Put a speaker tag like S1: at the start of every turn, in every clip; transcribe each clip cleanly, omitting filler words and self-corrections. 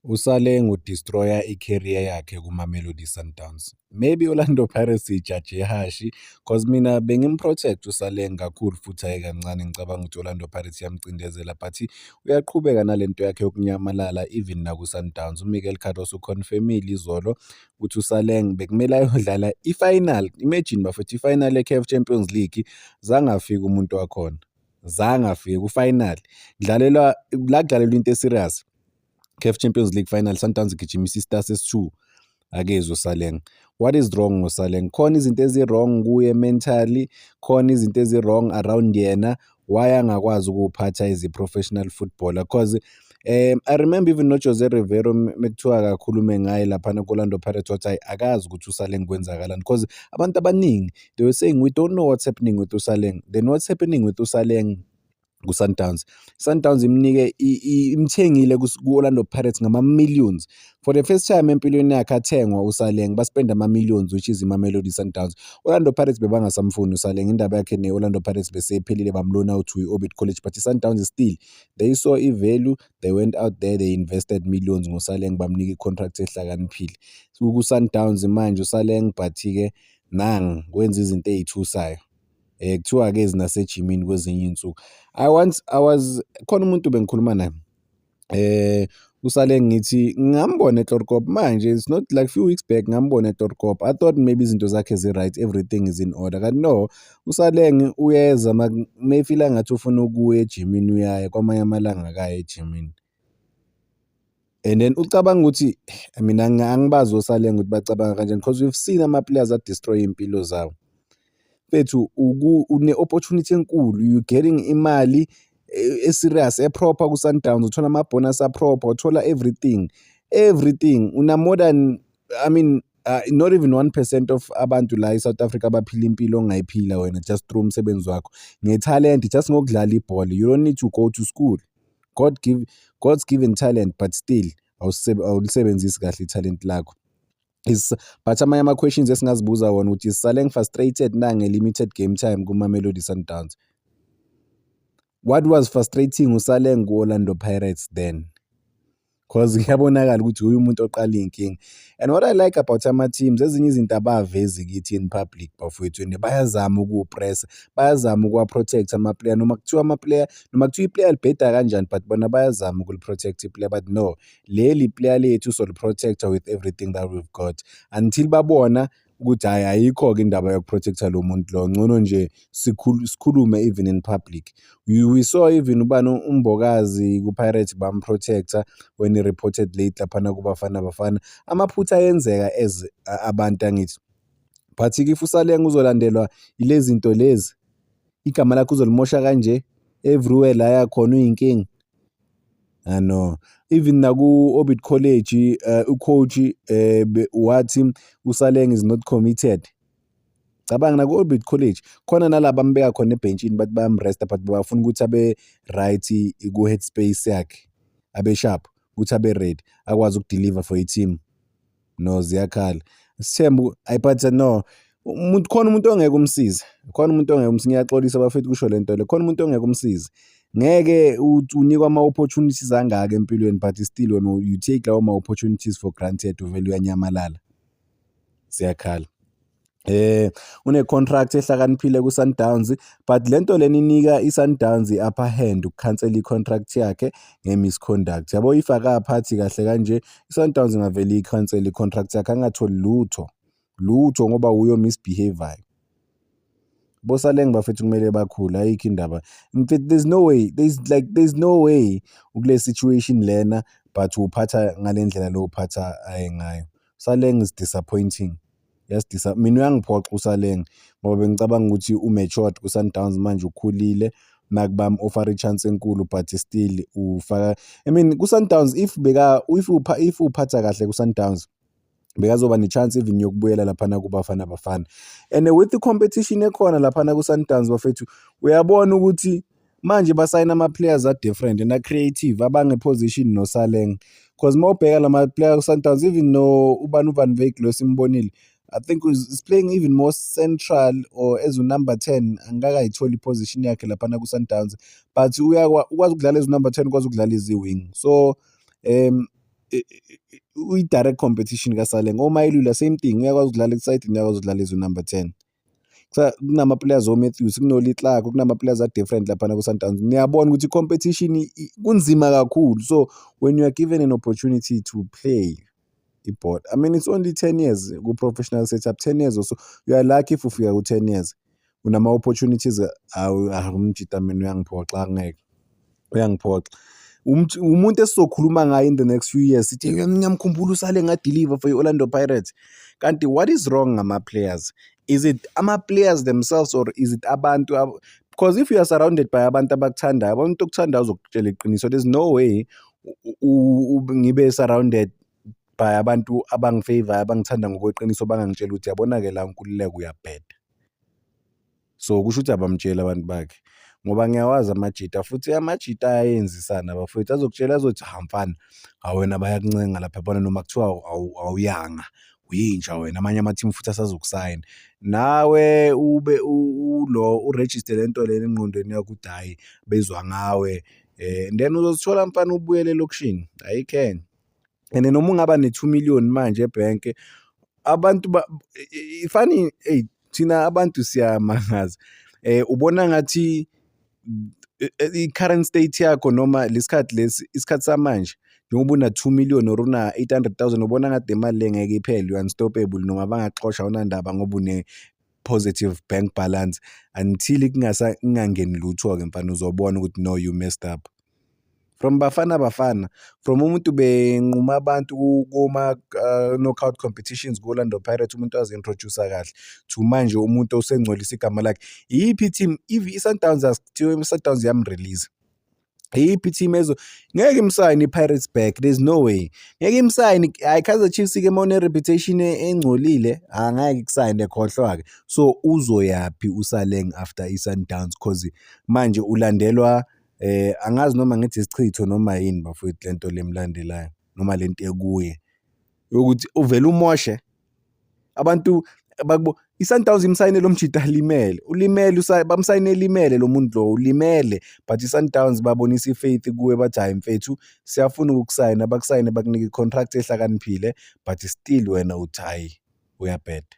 S1: USaleng u-destroy-a i-career yakhe kuMamelodi Sundowns. Maybe i-Orlando Pirates ijaje harsh 'cause mina bengim-protect uSaleng kakhulu futhi hhayi kancane. Ngicabanga ukuthi i-Orlando Pirates iyamcindezela, but uyaqhubeka nalento yakhe yokunyamalala even naku-Sundowns. UMiguel Cardoso u-confirm-ile izolo ukuthi uSaleng bekumele ayodlala i-final, imagine bafethu, i-final ye-CAF Champions League, zange afike umuntu wakhona, zange afike ku-final. Kudlalelwa la, kudlalelwa into e-serious, CAF Champions League final, Sundowns igijimisa i-star sesi-two, akezwe uSaleng. What is wrong ngoSaleng? Khona izinto ezi-wrong kuye mentally, khona izinto ezi-wrong around yena. Why angakwazi ukuwuphatha as i-professional footballer? 'Cause I remember even no-Jose Rivero mekuthiwa akakhulume ngaye laphana ku-Orlando Pirates, wathi hhayi, akazi ukuthi uSaleng kwenzakalani, 'cause abantu abaningi, they were saying, "We don't know what's happening with uSaleng." Then what's happening with uSaleng ku-Sundowns? Sundowns imnike, imthengile ku-Orlando Pirates ngama-millions. For the first time empilweni yakhe athengwa uSaleng, ba-spend ama-millions, which is iMamelodi Sundowns. Orlando Pirates bebangasamfuni uSaleng, indaba yakhe ne-Orlando Pirates beseyiphelile, bam-loan-a to i-Orbit College, but i-Sundowns still, they saw i-value, they went out there, they invested millions ngoSaleng, bamnika i-contract ehlakaniphile. So ku-Sundowns manje uSaleng, but-ke nangu wenza izinto ey'thusayo. Kuthiwa akezi nasejimini kwezinye iy'nsuku. I once I was khona umuntu bengikhuluma naye, uSaleng, ngithi ngambona eTlorkop manje, it's not like few weeks back ngambona eTlorkop. I thought maybe izinto zakhe zi-right, everything is in order, kanti no, uSaleng uyeza mefila ngathi ufuna ukuya ejimini uyaya, kwamanye amalanga akayi ejimini. And then ucabanga ukuthi, mina angibazi oSaleng ukuthi bacabanga kanjani, 'cause we've seen ama-players a-destroy iy'mpilo zabo. Mfethu, une-opportunity enkulu, you getting imali e-serious, e-proper ku-Sundowns, uthola ama-bonus a-proper, uthola everything, everything. Una more than, I mean, not even 1% of abantu la e-South Africa abaphila impilo ongayiphila wena just through umsebenzi wakho ngethalente, just ngokudlala ibhola. You don't need to go to school. God's given talent, but still awulisebenzisi kahle ithalente lakho. Is but amanye ama-questions esingazibuza wona ukuthi, is Saleng frustrated na nge-limited game time kuma-Mamelodi Sundowns? What was frustrating uSaleng ku-Orlando Pirates then? 'Cause kuyabonakala ukuthi uye umuntu oqala iy'nkinga. And what I like about ama-teams, ezinye izinto abavezi kithi in public, bafowethu, and bayazama ukuwu-press-a, bayazama ukuwa-protect ama-player, noma kuthiwa ama-player, noma kuthiwa i-player libheda kanjani, but bona bayazama ukuli-protect i-player, but no, leli player lethu soli-protect-a with everything that we've got, until babona ukuthi hhayi, ayikho-ke indaba yoku-protect-a lo muntu lo, ngcono nje sikhulume even in public. We saw even ubani, uMbokazi ku-Pirates, bam-protect-a when he reported late laphana kuBafana Bafana. Amaphutha ayenzeka as abantu, angithi? But-ke if uSaleng uzolandelwa ilezi zinto lezi, igama lakhe uzolimosha kanje, everywhere la ayakhona uyinkinga. Ah no, even naku-Orbit College, u-coach wathi uSaleng is not committed. Cabanga, naku-Orbit College khona nala bambeka khona ebhentshini, bathi bayam-rest-a, but bafuna ukuthi abe right ku-head space yakhe, abe sharp, ukuthi abe ready, akwazi uku-deliver for i-team. No, ziyakhala. Sithembe ayi, but no, umuntu khona, umuntu ongeke umsize, khona umuntu ongeke umsize. Ngiyaxolisa bafethu kusho lento le, khona umuntu ongeke umsize. Ngeke unikwe ama-opportunities angaka empilweni, but still wena you take lawo ma-opportunities for granted, uvele uyanyamalala. Ziyakhala. Une-contract ehlakaniphile ku-Sundowns, but lento lena inika i-Sundowns i-upper hand ukukhansela i-contract yakhe nge-misconduct. Yabo, if akaphathi kahle kanje, i-Sundowns ingavele iyikhansele i-contract yakhe, angatholi lutho, lutho, ngoba uye o-misbehave-ayo. BoSaleng bafethu kumele bakhule, ayikho indaba. Mfethu, there's no way, there's no way ukule situation lena, but uphatha ngale ndlela lo uphatha ngayo. Saleng is disappointing. Mina uyangiphoxa uSaleng ngoba bengicabanga ukuthi u-matured ku-Sundowns manje, ukhulile, nakuba bam-offer i-chance enkulu, but still ufaka, I mean, ku-Sundowns, if beka if uphatha kahle ku-Sundowns, bekazoba ne-chance even yokubuyela laphana kuBafana Bafana. And with the competition ekhona laphana ku-Sundowns, bafethu, uyabona ukuthi manje basayina ama-players a-different and a-creative abange-position noSaleng, 'cause mawubheka lama-player ku-Sundowns, even no ubani, uVan Wyk lo simbonile, I think is playing even more central or as u-number 10, angikakayitholi i-position yakhe laphana ku-Sundowns, but ukwazi ukudlala as u-number 10, ukwazi ukudlala as i-wing. So Uyi-direct competition kaSaleng. OMailula same thing, uyakwazi ukudlala e-side-ini, uyakwazi ukudlala as u-number 10. Kunama-players o-Matthews, kuno-Letlhaku, kunama-players a-different laphana ku-Sundowns. Niyabona ukuthi i-competition kunzima kakhulu. So when you are given an opportunity to play ibhola, I mean, it's only 10 years ku-professional setup, 10 years or so. You are lucky if ufika ku-10 years. Unama-opportunities. Awu, umjita mina uyangiphoxa, angeke, uyangiphoxa. Umuntu esizokhuluma ngaye in the next few years, sithi ngiyamkhumbula uSaleng nga-deliver for i-Orlando Pirates. Kanti what is wrong ngama-players? Is it ama-players themselves or is it abantu? Because if you are surrounded by abantu abakuthandayo, abantu okuthandayo uzokutshela iqiniso. There's no way ngibe surrounded by abantu abangi-favour-ayo, abangithanda ngokweqiniso, bangangitsheli ukuthi yabona-ke la, Nkululeko, uyabheda. So kusho ukuthi abamtsheli abantu bakhe, ngoba ngiyawazi amajita, futhi amajita ayenzisana, bafowethu, azokutshela, azothi, "Ha mfana, hawu wena, bayakuncenga lapha, yabona, noma kuthiwa awuyanga, uyinja wena, amanye ama-team futhi asazokusayina." Nawe ube ulo u-register lento lena engqondweni yakho ukuthi hhayi, bezwa ngawe, and then uzozithola, mfana, ubuyele elokishini, ayikho enye. And noma ungaba ne-2 million manje ebhenki, abantu funny, eyi, thina abantu siyamangaza. Ubona ngathi i-current state yakho noma lesikhathi lesi, isikhathi samanje, njengoba una-2 million or una-800,000, ubona ngathi le mali le ngeke iphele, you unstoppable, noma bangakuxosha awunandaba ngoba une-positive bank balance, until kungangeni lutho-ke, mfana, uzobona ukuthi no, you messed up. From Bafana Bafana, from umuntu benquma abantu kuma-knockout competitions ku-Orlando Pirates, umuntu wazi-introduce-a kahle, to manje umuntu osengcolisa igama lakhe. Iyiphi i-team, if i-Sundowns, kuthiwa i-Sundowns iyam-release, iyiphi i-team ngeke imsayine i-Pirates back? There's no way. Ngeke imsayine. Hhayi, i-Kaizer Chiefs-ke, uma une-reputation engcolile, angeke ikusayine, khohlwa-ke. So uzoyaphi uSaleng after i-Sundowns? 'Cause manje ulandelwa, angazi noma ngithi isichitho noma yini, bafowethu, lento le emlandelayo noma lento ekuye yokuthi uvele umoshe abantu. I-Sundowns imsayine lo mjita alimele, ulimele, bamsayine elimele lo muntu lo, ulimele, but i-Sundowns babonisa i-faith kuye, bathi, "Hhayi mfethu, siyafuna ukukusayina." Bakusayine, bakunike i-contract ehlakaniphile, but still wena uthi hhayi, uyabheda.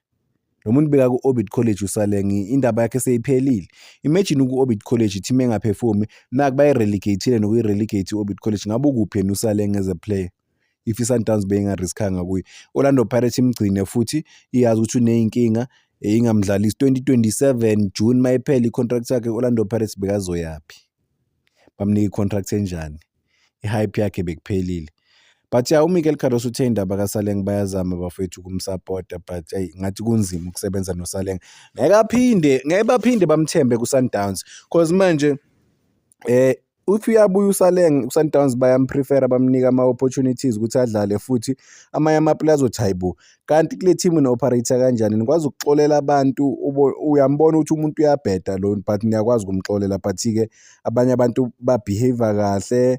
S1: Lo muntu beka ku-Orbit College, uSaleng, indaba yakhe seyiphelile. Imagine uku-Orbit College, i-team enga-perform-i, naku bayi-relegate-ile nokuyi-relegate i-Orbit College. Ngabe ukuphi yena uSaleng as a player if i-Sundowns beyinga-risk-anga kuye? Orlando Pirates imgcine futhi iyazi ukuthi uney'nkinga, ingamdlalisi. 2027 June mayiphela i-contract yakhe, i-Orlando Pirates bekazoyaphi? Bamnika i-contract enjani? I-hype yakhe bekuphelile. But yeah, uMiguel Cardoso uthe indaba kaSaleng bayazama, bafowethu, ukumsapota, but eyi, ngathi kunzima ukusebenza noSaleng. Ngeke aphinde, ngeke baphinde bamthembe ku-Sundowns, 'cause manje if uyabuya uSaleng ku-Sundowns, bayam-prefer-a, bamnika ama-opportunities ukuthi adlale futhi. Amanye ama-player azothi, "Hayi bo, kanti kule team ni-operate-a kanjani? Nikwazi ukuxolela abantu?" Uyambona ukuthi umuntu uyabheda lo, but niyakwazi ukumxolela, but-ke abanye abantu ba-behave-a kahle.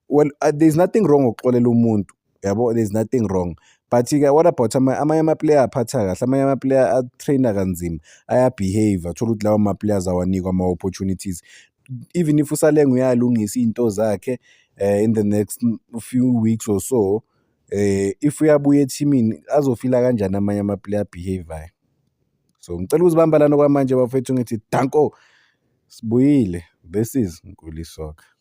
S1: Well, there's nothing wrong ngokuxolela umuntu, yabo, there's nothing wrong, but-ke what about amanye ama-player aphatha kahle, amanye ama-player a-train-a kanzima, aya-behave-a? Uthole ukuthi lawo ma-players awanikwa ama-opportunities. Even if uSaleng uyalungisa iy'nto zakhe in the next few weeks or so, if uyabuya ethimini, azo-feel-a kanjani amanye ama-player a-behave-ayo? So ngicela ukuzibamba lana okwamanje, bafethu, ngithi danko, sibuyile. This is Nkuli Soccer.